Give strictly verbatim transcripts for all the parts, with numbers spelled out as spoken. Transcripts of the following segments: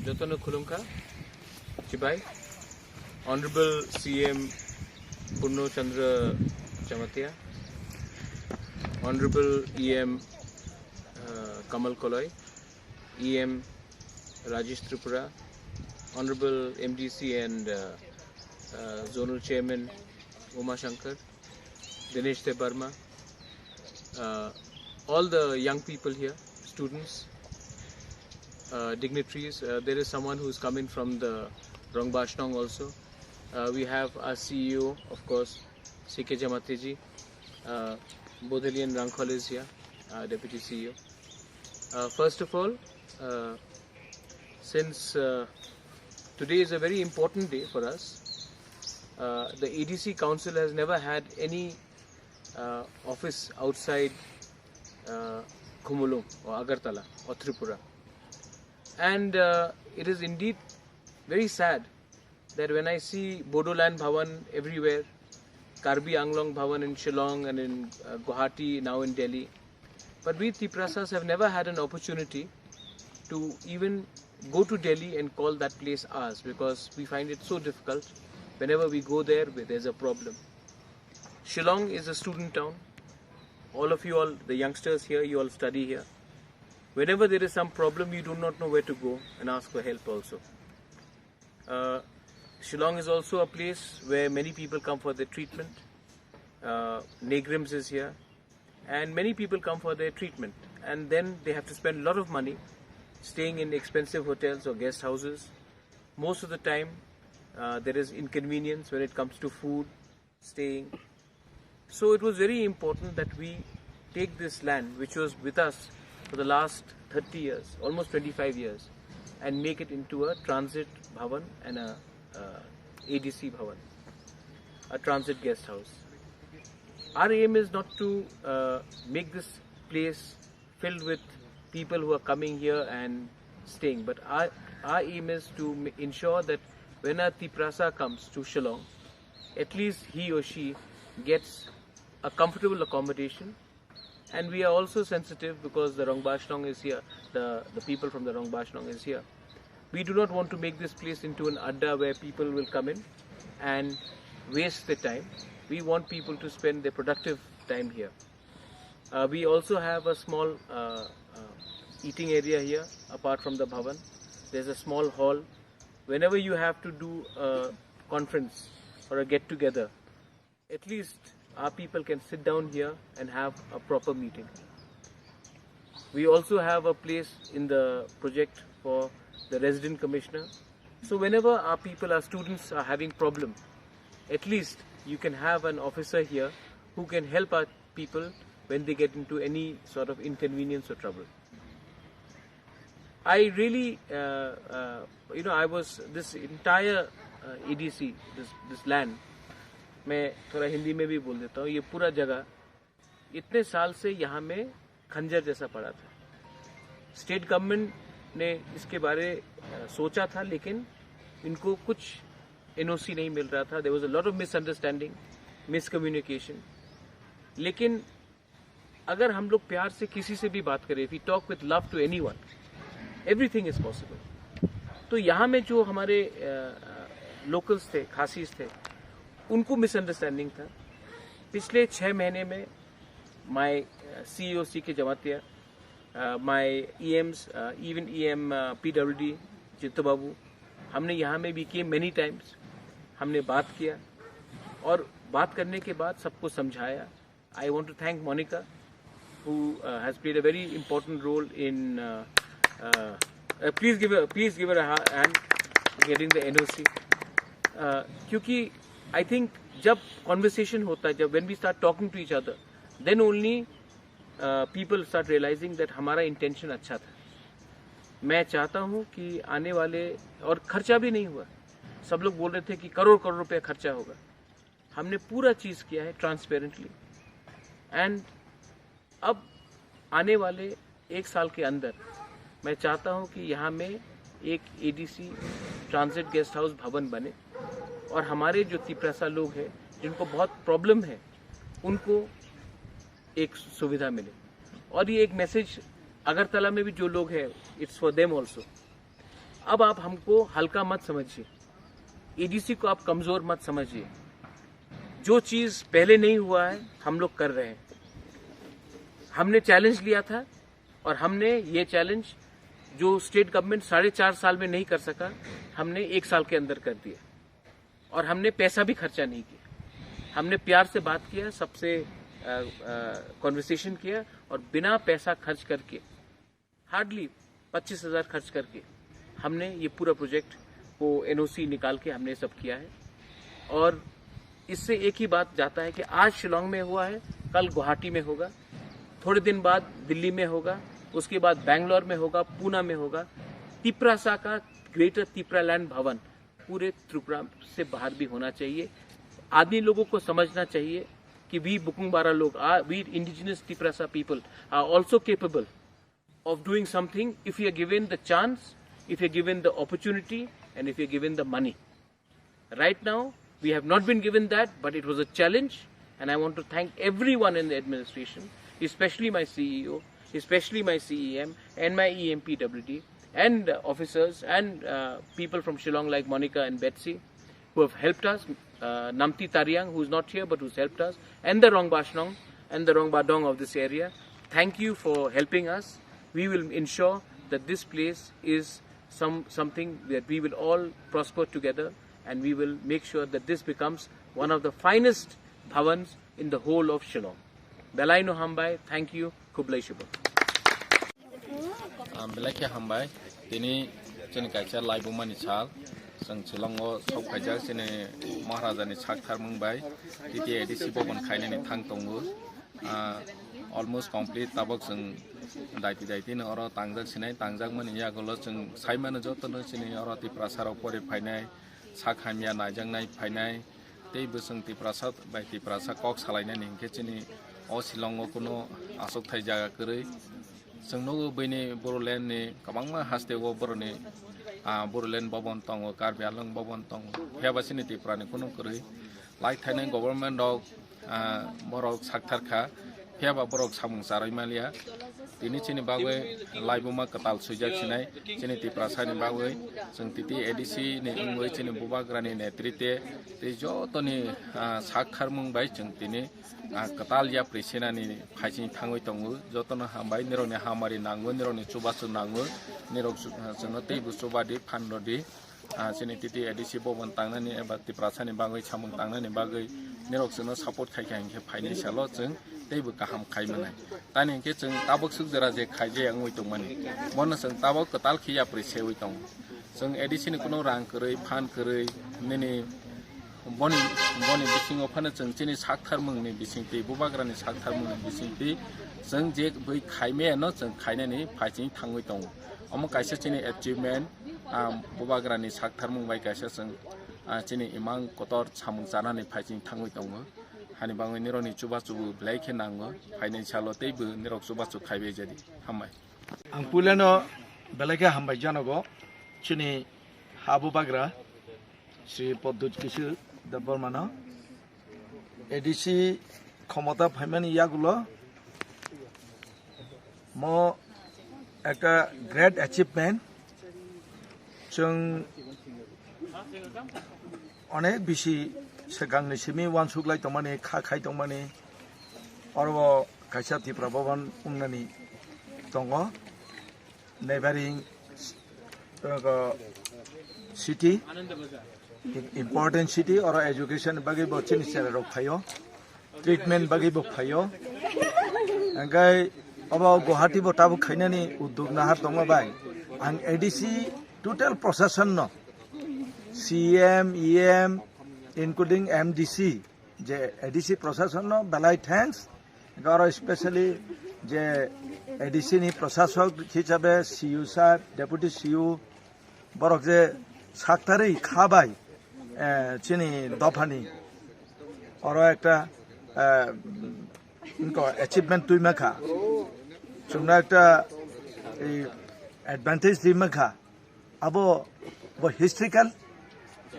Jotono khulumkha, chibai. Honorable C M Purno Chandra Jamatia, Honorable E M uh, Kamal Koloi, E M Rajesh Tripura, Honorable M D C and uh, uh, Zonal Chairman Uma Shankar, Dinesh Debbarma, uh, all the young people here, students, uh, dignitaries. Uh, there is someone who's coming from the Rongbashnong also. Uh, we have our C E O, of course, C K Jamatia ji. Uh, Bodhalian Rangkhol is here, uh, Deputy C E O. Uh, first of all, uh, since uh, today is a very important day for us, uh, the A D C Council has never had any uh, office outside uh, Khumulwng or Agartala or Tripura. And uh, it is indeed very sad that when I see Bodoland Bhawan everywhere, Karbi Anglong Bhawan in Shillong and in uh, Guwahati, now in Delhi, but we Tiprasas have never had an opportunity to even go to Delhi and call that place ours, because we find it so difficult. Whenever we go there, there's a problem. Shillong is a student town. All of you all, the youngsters here, you all study here. Whenever there is some problem, you do not know where to go and ask for help also. Uh, Shillong is also a place where many people come for their treatment. Uh, NEIGRIHMS is here, and many people come for their treatment, and then they have to spend a lot of money staying in expensive hotels or guest houses. Most of the time, uh, there is inconvenience when it comes to food, staying. So it was very important that we take this land, which was with us for the last thirty years, almost twenty-five years, and make it into a transit bhavan and a uh, A D C bhavan, a transit guest house. Our aim is not to uh, make this place filled with people who are coming here and staying, but our, our aim is to ma- ensure that when a Tiprasa comes to Shillong, at least he or she gets a comfortable accommodation. And we are also sensitive because the Rongbashnong is here, the, the people from the Rongbashnong is here. We do not want to make this place into an adda where people will come in and waste their time. We want people to spend their productive time here. Uh, we also have a small uh, uh, eating area here, apart from the bhavan. There's a small hall. Whenever you have to do a conference or a get together, at least our people can sit down here and have a proper meeting. We also have a place in the project for the resident commissioner. So whenever our people, our students are having problem, at least you can have an officer here who can help our people when they get into any sort of inconvenience or trouble. I really, uh, uh, you know, I was this entire uh, A D C, this this land. मैं थोड़ा हिंदी में भी बोल देता हूँ, ये पूरा जगह इतने साल से यहाँ में खंजर जैसा पड़ा था। स्टेट गवर्नमेंट ने इसके बारे अ, सोचा था, लेकिन इनको कुछ एनओसी नहीं मिल रहा था। There was a lot of misunderstanding, miscommunication. लेकिन अगर हम लोग प्यार से किसी से भी बात करें, if we talk with love to anyone, everything is possible. तो यहाँ में जो हमारे लोकल्स थे, खासीज थे, उनको मिसअंडरस्टैंडिंग था। पिछले छः महीने में my C E O C K Jamatia, uh, my E Ms, uh, even E M uh, P W D Jitto Babu, हमने यहाँ में भी किए many times, हमने बात किया और बात करने के बाद सबको समझाया। I want to thank Monica, who uh, has played a very important role in. Uh, uh, uh, please give a please give her a ha- hand getting the N O C. Uh, क्योंकि I think जब कॉन्वर्सेशन होता है, जब when we start talking to each other, then only uh, people start realizing that हमारा इंटेंशन अच्छा था। मैं चाहता हूँ कि आने वाले, और खर्चा भी नहीं हुआ, सब लोग बोल रहे थे कि करोड़ करोड़ रुपया खर्चा होगा। हमने पूरा चीज़ किया है ट्रांसपेरेंटली। एंड अब आने वाले एक साल के अंदर मैं चाहता हूँ कि यहाँ में एक एडीसी ट्रांजिट गेस्ट हाउस भवन बने और हमारे जो तिपरासा लोग हैं जिनको बहुत प्रॉब्लम है उनको एक सुविधा मिले। और ये एक मैसेज अगरतला में भी जो लोग हैं, it's for them also. अब आप हमको हल्का मत समझिए, एडीसी को आप कमजोर मत समझिए। जो चीज पहले नहीं हुआ है, हम लोग कर रहे हैं। हमने चैलेंज लिया था और हमने ये चैलेज जो स्टेट गवर्नमेंट साढ़े चार साल में नहीं कर सका, हमने एक साल के अंदर कर दिया। और हमने पैसा भी खर्चा नहीं किया, हमने प्यार से बात किया, सबसे कॉन्वर्सेशन किया और बिना पैसा खर्च करके, हार्डली पच्चीस हजार खर्च करके हमने ये पूरा प्रोजेक्ट को एनओसी निकाल के हमने सब किया है। और इससे एक ही बात जाता है कि आज शिलोंग में हुआ है, कल गुवाहाटी में होगा, थोड़े दिन बाद दिल्ली में होगा, उसके बाद बैंगलोर में होगा, पूना में होगा। तिपरासा का ग्रेटर तिपरालैंड भवन पूरे त्रिपुरा से बाहर भी होना चाहिए। आदमी लोगों को समझना चाहिए कि वी बुकुंगबारा लोग, we indigenous Tiprasa people are also capable of doing something if you are given the chance, if you are given the opportunity, and if you are given the money. Right now, we have not been given that, but it was a challenge, and I want to thank everyone in the administration, especially my C E O, especially my C E M, and my E M P W D, and uh, officers and uh, people from Shillong like Monica and Betsy, who have helped us, uh, Namti Tariang, who is not here but who's helped us, and the Rongbashnong and the Rongbadong of this area. Thank you for helping us. We will ensure that this place is some something that we will all prosper together, and we will make sure that this becomes one of the finest bhavans in the whole of Shillong. Belai no hambai, thank you, khublai shibun. Ah, belai khe hambai. Tini chini kaisa laibumani sal. Chwng Shillongo sok phaijak chini Maharajani sak tharmung bai. T T A D C bobon khainani thang tongo. Ah, almost complete, tabok chwng daiti daiti no oro tangjak sinai, tangjakmani yagulo chwng saimano jotono chini oro Tiprasa rok pori phainai, sak hamya naijaknai phainai. Tei bwswng Tiprasa bai Tiprasa kok salainani hinkhe chini o Shillongo kuno achukthai jaga kwrwi. Chwng nugo bini Bodoland ni kwbangma haste o boroni, ah, Bodoland bobon tongo, Karbi Anglong bobon tongo. Phiya ba chini Tripura ni kuno kwrwi. Lai thainai government rok, ah, borok sakthar kha. Phiya ba borok samung charwi maliya. Tini chini bagwi laibuma kwtal swijak sinai, chini Tiprasa ni bagwi chwng T T A D C ni wngwi chini Bubagrani netrite tei jotoni, ah, sak tharmung bai chwng tini, ah, kwtal yapri senani phaising thangwi tongo. Jotono hambai, nirokni hamari nango, nirokni chubachu nango, nirok chu-, ah, chwngno teibo chubadi, phan rwdi. Ah, chini T T A D C bobon tangnani eba Tiprasani bagwi samung tangnani bagwi nirok chwngno support khai kha hinkhe phainai salo chwng teibo kaham khai manai. Tani hinkhe chwng tabuk swk jora je khaijaya wngwi tongmani, bono chwng tabuk kwtal khe yapri sewi tongo. Chwng A D C ni kuno rang kwrwi, phan kwrwi, nini boni, boni bisingo phano chwng chini sak tharmungni bisingtwi, bubagrani sak tharmungni bisingtwi chwng je bui khaimaya no chwng khainani phaising thangwi tongo. Omo kaisa chini achievement, ah, bubagrani sak tharmung bai kaisa chwng, ah, chini imang kotor samung chanani phaising thangwi tongo. Hani bagwi nirokni chubachu bo belai khe nango, phainai salo teibo nirok chubachu khaibai jadi. Hambai. Ang puilano belai khe hambai janogo chini ha bubagra Shri Pradyut Kishore Debbarmano. A D C khomota phaimani yagulo mo ekta great achievement. Chwng onek bisi swkangni simi uansuk lai tongmani, kha khai tongmani, oro kaisa Tipra Bhavan wngnani tongo. Neighboring, uh, city, important city, oro education bagwi bo chini chera rok phaio, treatment bagwi bo phaio. Hingke obo Guwahati bo tabuk khainani uddog nahar tongma bai. Ang A D C total procession no, C M, E M, including M D C, je A D C procession no belai thanks. Oro specially je A D C ni proshasok hisabe C U sir, deputy C U, borok je saktarwi kha bai, eh, chini dophani oro ekta, eh, inko achievement twi makha, chwngno ekta, eh, advantage twi makha. Abo bo historical,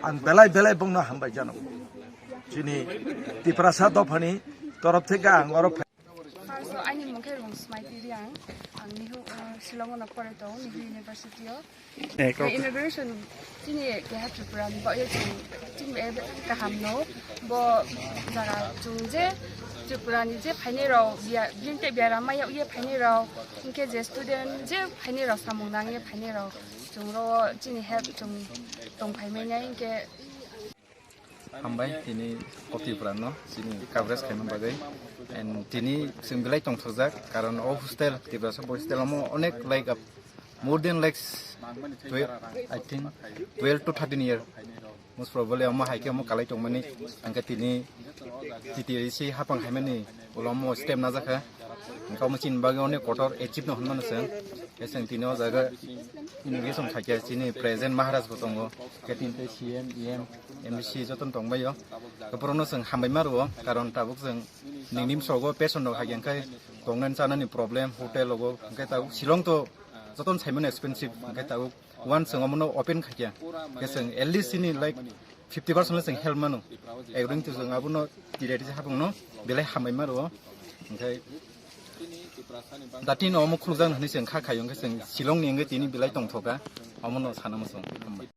ang belai belai bongno hambai jano. Chini Tiprasa dophani torof theke ang oro phai- First o ani Khe rung smai tiri ang, ang Nihu, uh, Shillong no pore tong, Nihu University o. Eh, kok- Inauguration chini keha Tripura ni bagwi chini, chini kaham no, bo jaga chung je Tripura ni je phainai rok, bini te biaram ma yag ye phainai rok, hinkhe je student je phainai rok samung nang ye phainai rok, chung ro chini help chung tong phai mai nai hinkhe. Hambai tini o Tripura no chini coverage khaima bagwi. And tini chwng belai tongthokjak, karon o hostel, Tiprasa hostel omo onek like up, more than like twelve, I think twelve to thirteen year. Most probably omo hai khe omo kalai tongmani, hingkhe tini T T A C hapang haimani ulo omo step najakha. Hingkhe omo chini bagwi onek kotor achieve no hwnmano chwng. Khe chwng tini o jaga inauguration khaikhe chini present Maharaj bo tongo. Khe tini tei C M, E M, M D C jotono tongbaio. Khe borokno chwng hambai ma rwo, karon tabuk chwng nini bwskango patient rok hai khe tongnani chanani problem, hotel rogo, hingkhe tabuk Shillong to jotono saimano expensive, hingkhe tabuk one chwng omono open khaikhe, hingkhe chwng at least chini like fifty percent le chwng help mano. According to chwng abono T T A C hapangno belai hambai ma rwo, hingkhe datino omo khulukjakno hwnwi chwng kha khaio, hingkhe chwng Shillong ni wngwi tini belai tongthoka, omono sanama chwng.